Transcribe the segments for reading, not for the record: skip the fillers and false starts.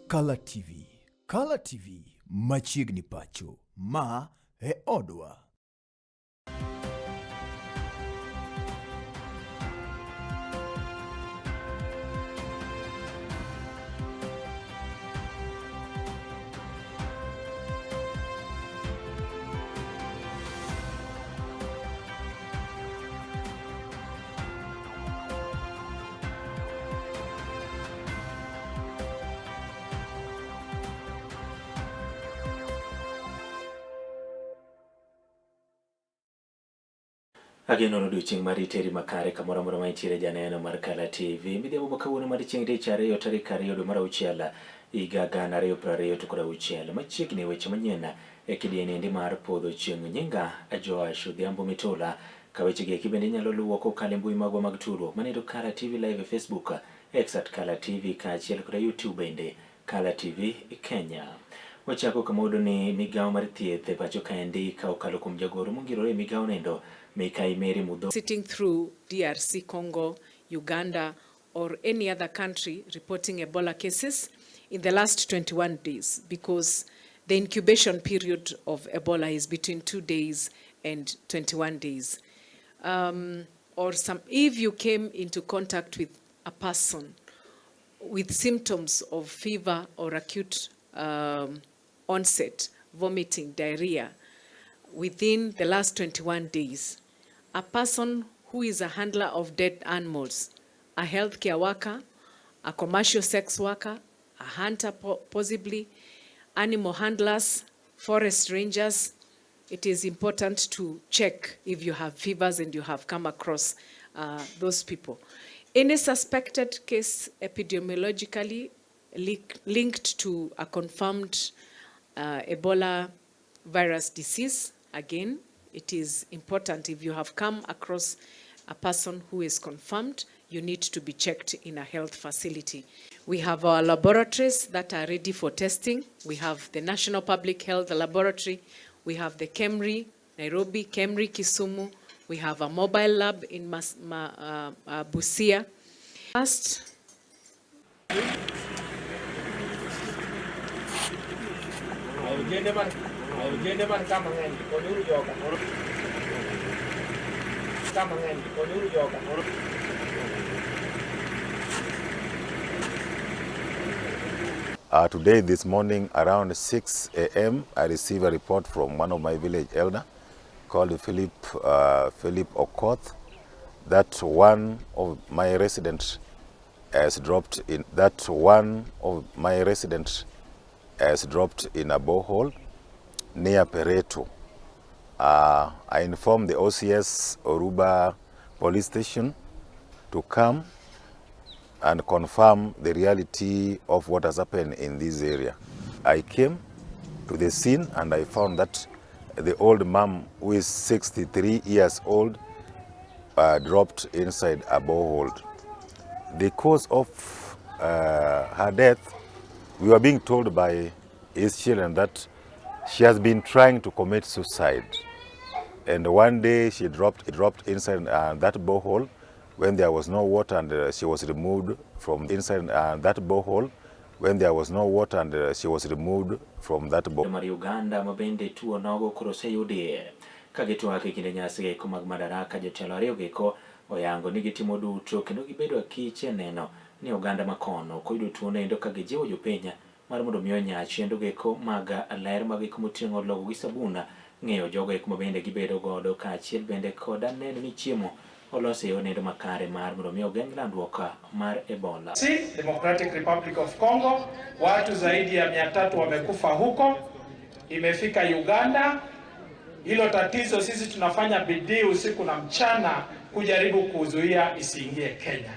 Kala TV, Kala TV machiegni pacho, ma e odwa. Ageno ni odiochieng' mar iteri makare kamoro amora ma intiere janeno mar Kala TV. Midhiambo ma kawuono mar chieng' tich ariyo tarik 2 dwe mar 6 higa 2026. Machiegni weche manyien e kidieny endi mar podho chieng'. Nyinga Joash Odhiambo Mitula. Ka weche gi eki bende inyalo luwo kokalo e mbui magwa mag tudruok manendo Kala TV Live e Facebook, X at Kala TV kaachiel koda YouTube bende Kala TV Kenya. Wachako kama wayudo ni migawo mar thieth e pacho kaendi ka okalo kuom jagoro mongirore e migawo nendo Mikai Mary Mudho Sitting through DRC Congo, Uganda or any other country reporting Ebola cases in the last 21 days because the incubation period of Ebola is between 2 days and 21 days. Or some, if you came into contact with a person with symptoms of fever or acute onset, vomiting, diarrhea, within the last 21 days, a person who is a handler of dead animals, a healthcare worker, a commercial sex worker, a hunter possibly, animal handlers, forest rangers, it is important to check if you have fevers and you have come across those people. Any suspected case epidemiologically linked to a confirmed Ebola virus disease, again, it is important if you have come across a person who is confirmed, you need to be checked in a health facility. We have our laboratories that are ready for testing. We have the National Public Health Laboratory. We have the KEMRI, Nairobi, KEMRI, Kisumu. We have a mobile lab in Busia. First, Today, this morning, around 6 a.m., I received a report from one of my village elder called Philip Okoth, that one of my residents has dropped in, that one of my residents has dropped in a borehole near Pereto. I informed the OCS Oruba police station to come and confirm the reality of what has happened in this area. I came to the scene and I found that the old mom, who is 63 years old, dropped inside a borehole. The cause of her death, we were being told by his children that she has been trying to commit suicide. And one day she dropped inside that borehole when there was no water, and she was removed from inside that borehole when there was no water, and she was removed from that borehole. Mar Uganda ma bende tuo nogo koro oseyudie ka gitwak e kinde nyasi eko mag Madaraka. Jotelo ariyo geko oyango ni gitimo duto kendo gibedo akiche neno ni oganda makono ok oyudo tuo noendo, ka gijiwo jopiny mar mondo mi onya chenro geko mag ler mag gik moting'o logo gi sabun, ng'eyo jogo eko ma bende gibedo godo, kaachiel bende koda neno ni chiemo olos e yor nendo makare mar mondo mi ogeng' landruok mar Ebola. Democratic Republic of Congo, watu zaidi ya 300 wamekufa huko, imefika Uganda. Hilo tatizo sisi tunafanya bidii usiku na mchana kujaribu kuzuia isiingie Kenya.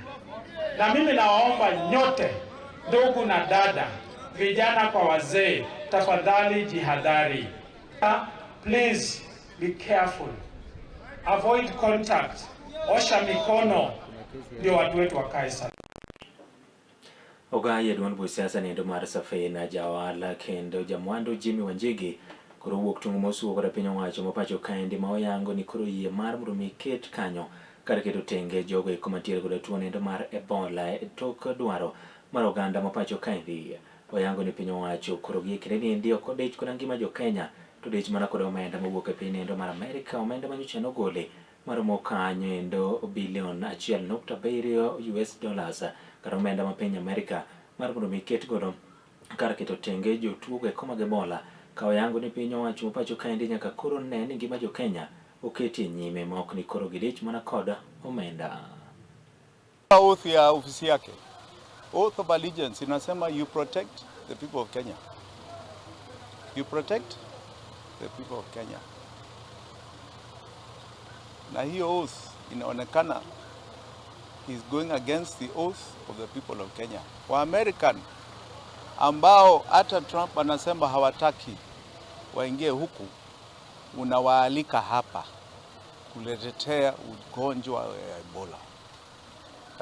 Na mimi nawaomba nyote, ndugu na dada, vijana kwa wazee, tafadhali jihadhari. Please be careful. Avoid contact. Osha mikono ndio watu wetu wakae salama. Ogai e duond buch siasa niendo mar Safina Jawala kendo jamwandu Jimmy Wanjigi koro wuok tung' mosuo koda piny owacho ma pacho kaendi ma oyango ni koro yie mar mondo mi ket kanyo kar keto tenge jogo eko mantiere koda tuo niendo mar Ebola e tok dwaro mar oganda ma pacho kaendi. Oyango ni piny owacho koro gie kindeni endi ok odich koda ngima jo Kenya to odich mana kod omenda mowuok e piny endo mar Amerika, omenda manyocha nogole maromo kanyo endo bilion 1.7 US dollars kata omenda ma piny Amerika mar mondo mi ket godo kar keto tenge jotuo go eko mag Ebola. Ka oyango ni piny owacho ma pacho kaendi nyaka koro ne ni ngima jo Kenya oketi e nyime ma ok ni koro gidich mana kod omenda. Oath ya ofisi yake, oath of allegiance inasema you protect the people of Kenya. You protect the people of Kenya. Na hiyo oath inaonekana is going against the oath of the people of Kenya. Wa American ambao hata Trump anasema hawataki waingie huku, unawaalika hapa kuletea ugonjwa wa Ebola.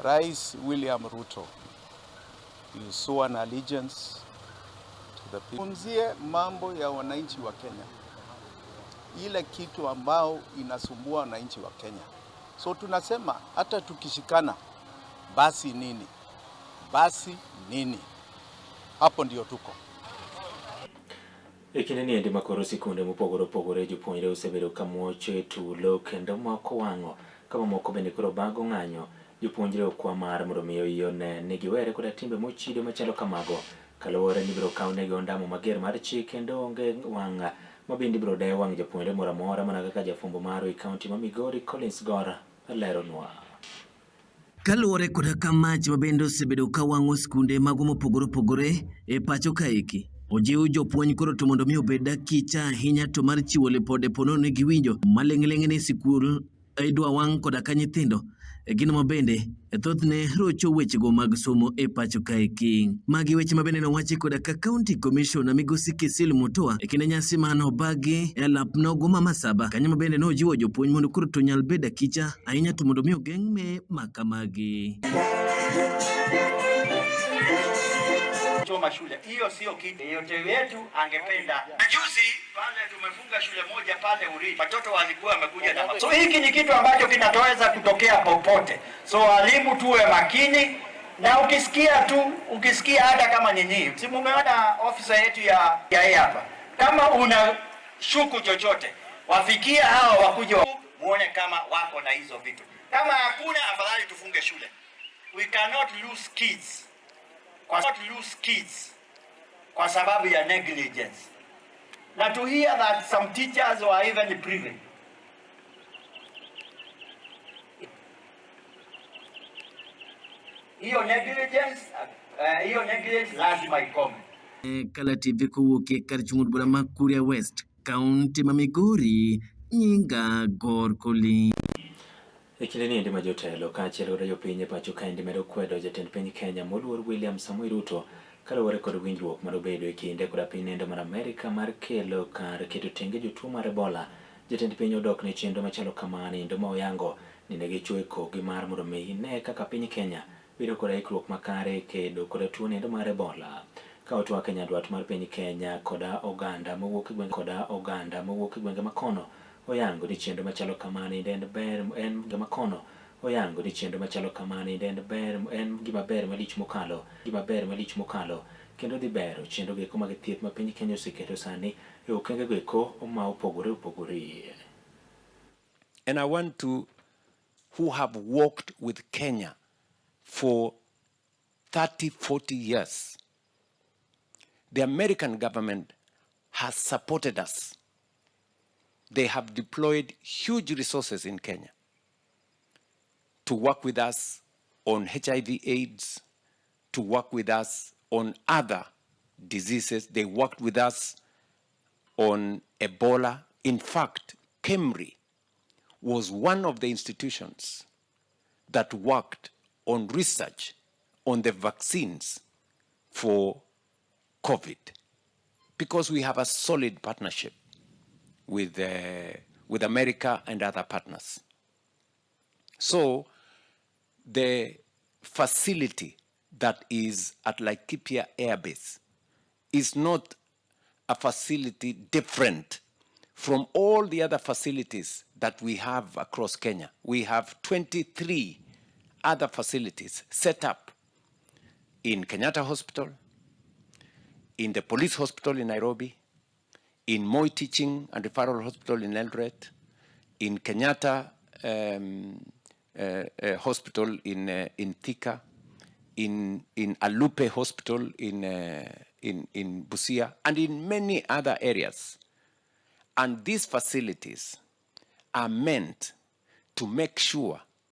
Rais William Ruto, you swore an allegiance to the people. Zungumzie mambo ya wananchi wa Kenya, ile kitu ambao inasumbua wananchi wa Kenya. So tunasema hata tukishikana basi nini, basi nini, hapo ndio tuko. E kinde ni endi makoro sikunde mopogore opogore jopuonjre osebedo ka muocho e tulo kendo moko wang'o ka mamoko bende koro bago ng'anyo. Jopuonjre okwa mar mondo mi oyie one ni giwere koda timbe mochido machalo kamago kaluwore ni ibiro kawnegi ondamo mager mar chik kendo onge wang' ma bende ibiro dew wang' japuonjre moro amora mana kaka jafwambo marwa e kaunti ma Migori Collins Gor leronwa. Kaluwore koda ka mach mabende osebedo ka wang'o skunde mago mopogore opogore e pacho kaeki, ojiw jopuonj koro to mondo mi obed akicha ahinya to mar chiwo lipode ponono ni giwinjo maling'ling' ni sikul idwa wang' koda ka nyithindo gino mabende thothne rocho wechego mag somo e pacho kaeki. Magi weche mabende nowachi koda ka County Commissioner Migosi Kisil Mutua e kinde nyasi mano obagi e alap nogo ma Masaba, kanyo mabende nojiwo jopuonj mondo koro to nyal bedo akicha ahinya to mondo mi ogeng' me makamagi. Choma shule hiyo sio kitu yeyote wetu angependa. Na juzi pale tumefunga shule moja pale Uri, watoto walikuwa wamekuja na so hiki ni kitu ambacho kinatoweza kutokea popote. So walimu tuwe makini, na ukisikia tu, ukisikia hata kama nyinyi, si mumeona ofisa yetu ya hapa, kama una shuku chochote, wafikia hao wakuje muone kama wako na hizo vitu. Kama hakuna, afadhali tufunge shule. We cannot lose kids. Kwa not lose kids kwa sababu ya negligence. Na to hear that some teachers were even privy. Hiyo negligence, hiyo negligence lazima ikome. Kala TV kowuok e kar chung' od bura ma Kuria West, kaunti ma Migori, nyinga Gor Koli. E kinde ni endi ma jotelo kaachiel kod jopiny e pacho kaendi medo kwedo jatend piny Kenya moluor William Samoei Ruto kaluwore kod winjruok manobedo e kinde koda piny endo mar Amerika mar kelo kar keto tenge jotuo mar Ebola. Jatend piny odok ne chenro machalo kamano endo ma oyango ni ne gichwo e kogi mar mondo mi ne kaka piny Kenya bedo kod ikruok makare kedo koda tuo endo mar Ebola. Ka otwak e nyandwat mar piny Kenya koda oganda mowuok e gwenge koda oganda mowuok e gwenge makono oyango ni chenro machalo kamano en ber en makono oyango ni chenro machalo kamano en ber en gima ber malich mokalo gima ber malich mokalo kendo dhi bero chenro go mag thieth ma piny Kenya oseketo sani e okenge go eko ma opogore opogore. And I want to, who have worked with Kenya for 30, 40 years, the American government has supported us. They have deployed huge resources in Kenya to work with us on HIV AIDS, to work with us on other diseases. They worked with us on Ebola. In fact, KEMRI was one of the institutions that worked on research on the vaccines for COVID, because we have a solid partnership with America and other partners. So the facility that is at Laikipia Air Base is not a facility different from all the other facilities that we have across Kenya. We have 23 other facilities set up in Kenyatta Hospital, In the police hospital in Nairobi, in Moi Teaching and Referral Hospital in Eldoret, in Kenyatta Hospital in Thika, in Alupe Hospital in Busia, and in many other areas. And these facilities are meant to make sure